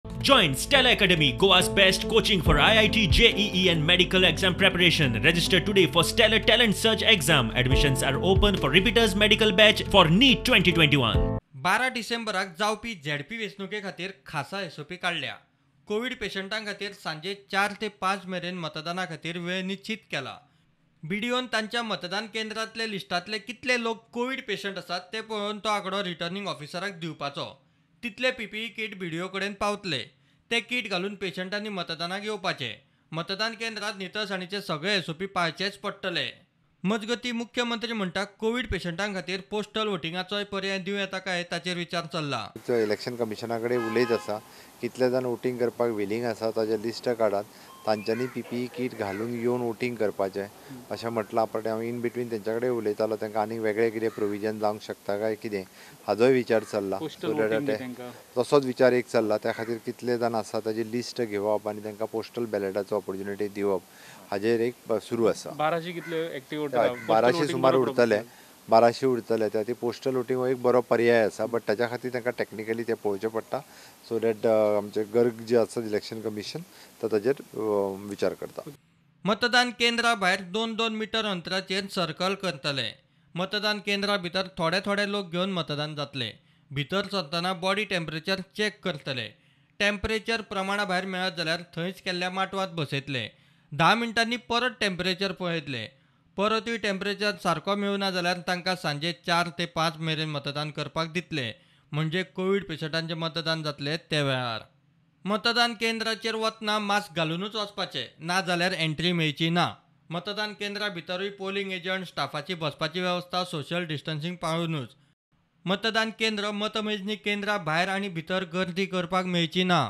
Join Stella Academy, Goa's best coaching for IIT, JEE and medical exam preparation. Register today for Stellar Talent Search exam. Admissions are open for repeaters medical batch for NEET 2021. 12 डिसेंबराक जावपी ZP वेंचणुके खातीर खासा SOP काडल्या. Covid पेशंटां खातीर सांजे 4 ते 5 मेरेन मतदाना खातीर वेळ निश्चीत केला. बीडीओन तांच्या मतदान केंद्रांतले लिस्टांतले कितले लोक कोवीड पेशंट आसात ते पळोवन तो आंकडो रिटर्निंग ऑफिसराक दिवपाचो. तितले पीपीई किट बीडीओ कडेन पावतले. ते किट घालून पेशंटांनी मतदानाक येवपाचे. मतदान केंद्रांत नितळसाणीचे सगळे एसओपी पाळचेच पडटले. मजगती मुख्यमंत्री म्हणटा कोवीड पेशंटां खातीर पोस्टल वोटिंगाचोय पर्याय दिवं येता काय ताचेर विचार चल्ला. इलेक्शन कमिशना कडेन उलयत आसा, कितले जाण वोटींग करपाक विलींग आसा ताजें लिस्ट काडात, तांच्यांनी पीपीई किट घालून येवन वोटींग करपाचें अशें म्हटलां. पण हांव इन बिटवीन तेंच्या कडेन उलयतालो, तांकां आनीक वेगळें कितें प्रोविजन जावंक शकता काय कितें हाजोय विचार चल्ला. तसोच विचार एक चल्ला. त्या खातीर कितले जाण आसा ताजी लिस्ट घेवप आनी तांकां पोस्टल बॅलेटाचो ऑपॉर्च्युनिटी दिवप हाजेर एक सुरू आसा. 1200 कितले एक्टिव्ह वोटर? 1200 सुमार उरतले, 1200 उरतले. त्या खातीर पोस्टल वोटींग हो एक बरो पर्याय आसा, बट ताच्या खातीर तांकां टॅक्निकली तें पळोवचें पडटा. सो that आमचे गर्ग जे आसा इलेक्शन कमिशन तो ताजेर विचार करता. मतदान केंद्रा भायर 2-2 मिटर अंतराचेर सर्कल करतले. मतदान केंद्रा भितर थोडे थोडे लोक घेवन मतदान जातले. भितर सरतना बॉडी टेम्परेचर चॅक करतले. टेम्परेचर प्रमाणा भायर मेळत जाल्यार थंयच केल्ल्या माटवांत बसयतले. 10 मिनटांनी परत टेम्परेचर पळयतले. परतूय टेम्परेचर सारको मेळना जाल्यार तांकां सांजे 4 ते 5 मेरेन मतदान करपाक दितले. म्हणजे कोवीड पेशंटांचें मतदान जातलें ते वेळार. मतदान केंद्राचेर वतना मास्क घालुनूच वचपाचें, ना जाल्यार एंट्री मेळची ना. मतदान केंद्रा भितरूय पोलिंग एजंट स्टाफाची बसपाची वेवस्था सोशल डिस्टन्सिंग पाळुनूच. मतदान केंद्र मतमेजणी केंद्रा भायर आनी भितर गर्दी करपाक मेळची ना.